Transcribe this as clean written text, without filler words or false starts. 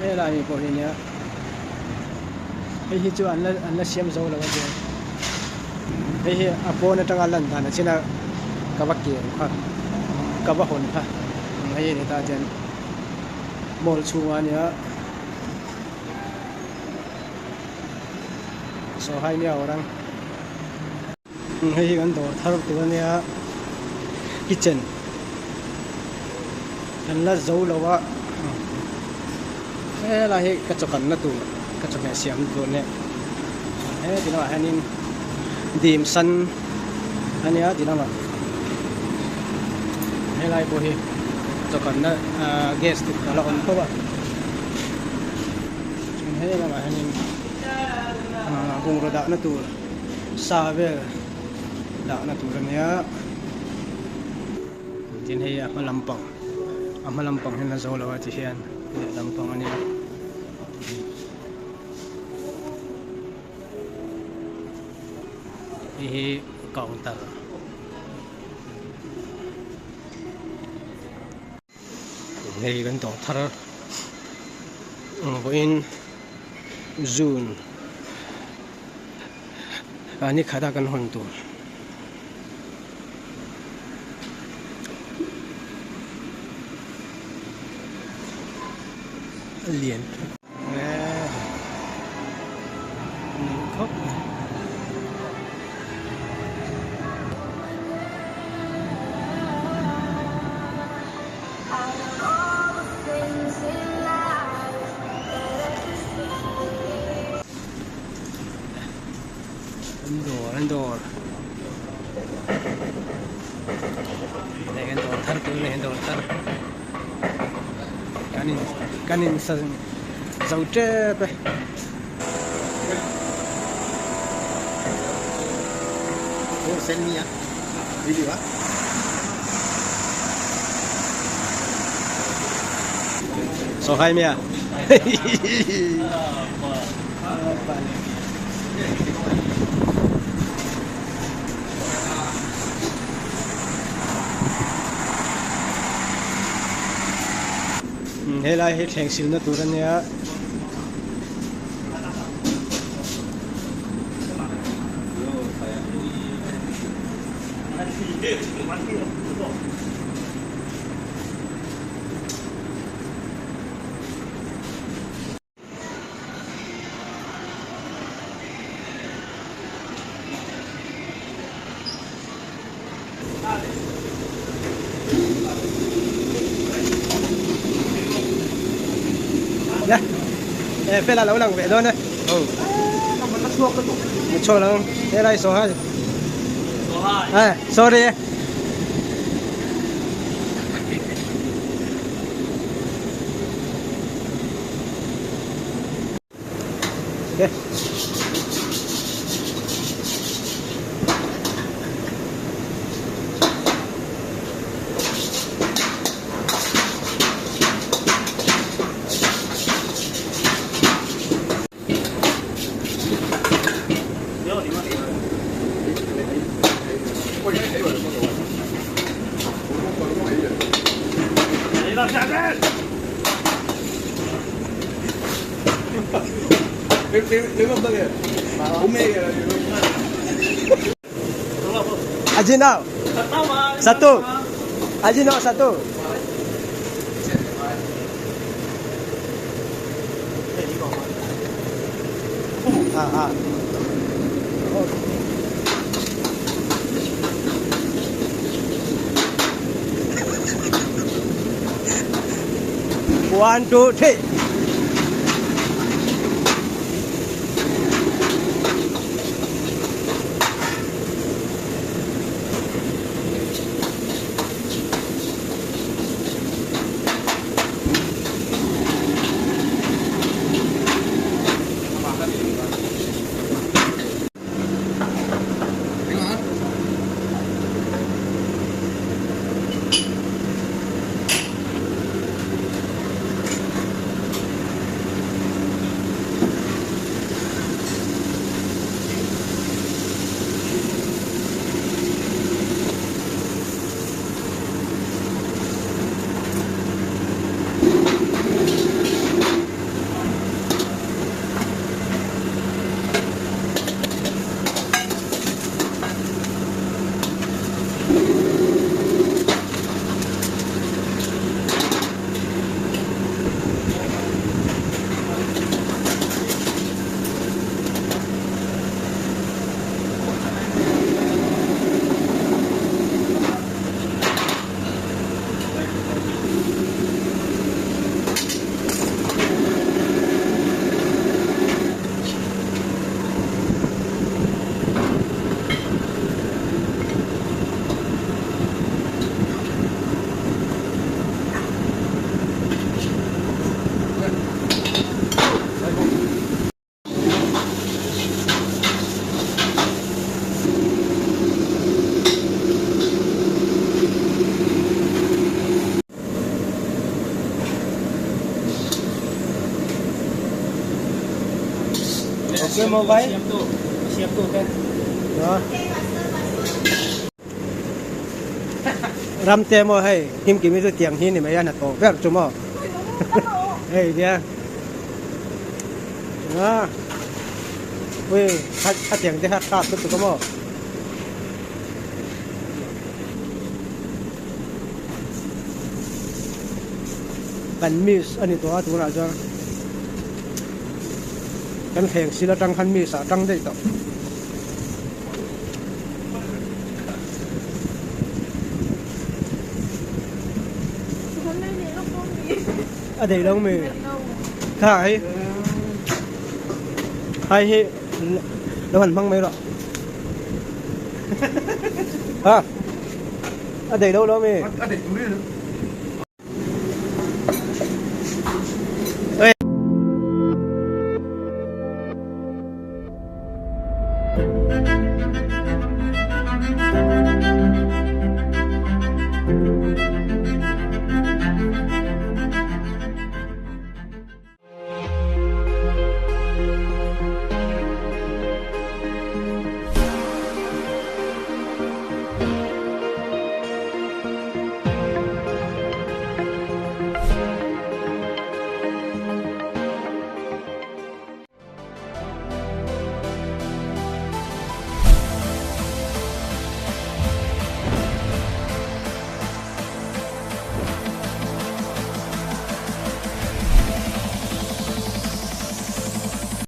Helai mi pawh hi nia hei hi chu an la an la siam zo lo a nia hei hi a pawn atanga lan dan a chin a ka va keng kha ka va hawn kha hei a ni ta chuan mall chhungah a nia saw hai nia awrh ang hei hi kan dawr thar tur a nia kitchen kan la zo lo a helai hi ka chaw kanna tur ka chawhmeh siamna tur a nia heti lamah hianin dim san a nia ti lamah helai pawh hi chaw kanna ahh gas te a la awm tho a chuan he lamah hianin ahh bungraw dahna tur sa vel dahna tur a nia tin hei a hma lampang a hma lampang hian a zo lo a ti hian lehlam pang a nia. Hei hi counter hei kan dawr thar vawiin June ah ni khat a kan hawn tur. A lian khawp mai. An dawr an dawr hei an dawr thar tur a ni an dawr thar. Kan in kan in sa zo tep e. Oh, send me ah. Video ah. So hai mia. Helai hi thleng silna tur a nia. Nè, phê là lẩu lần về thôi nè. Ừ. Một chua luôn. Thế đây số 2. Số 2. À, sorry. Ok. 你你你得唔得嘅？好咩嘅？ Ajinau. Satu. Ajinau satu. À à. One, two, three. Siamtu siamtu te. Ram te maw hei Kimkimi chu tiang hi ni mai a hnathawh ber chu maw hei nia a ui a tiang te kha thlak lutuk a maw. Kan miss a ni tawh a tunah chuan kan thleng sil atang khan miss ah tang daih tawh. A dei lo mi kha hei hai hi lo han hmang mai rawh ha a dei lo lo mi A dei tur hi.